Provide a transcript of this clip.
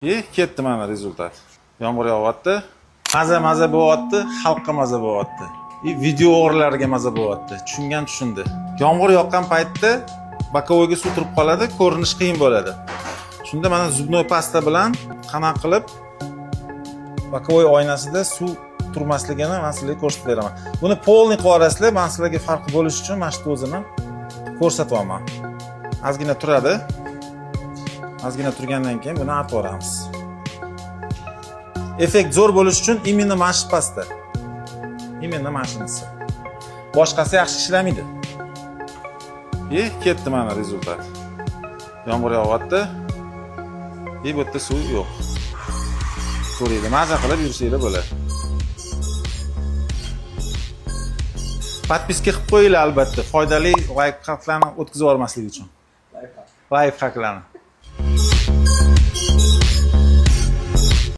И ketdi mana результат. Yomg'ir yog'yapti. Maza maza bo'lyapti, xalqqa maza bo'lyapti. И video o'g'rilariga maza bo'lyapti. Tushungan tushundi. Yomg'ir yoqqan paytda боковой ga suv turib qoladi, ko'rinish qiyin bo'ladi. Shunda mana зубной pasta bilan qanaqa qilib боковой oynasida suv turmasligini man sizlarga ko'rsatib beraman. Buni полный qilib yuborasizlar, man sizlarga farqi bo'lishi uchun mana shu o'zini ko'rsatyapman. Ozgina turadi. Ozgina turgandan keyin buni artib yuboramiz. Effekt zo'r bo'lishi uchun именно mana shu pasta. Именно mana shunisi. Boshqasi yaxshi ishlamaydi. И ketdi mana результат. Yomg'ir yog'yapti. И bu yerda suv yo'q. Ko'ringlar, maza qilib yursanglar bo'ladi. Подписка qilib qo'yinglar albatta, foydali лайфхак larni o'tkazib yubormaslik uchun. Лайфхак larni.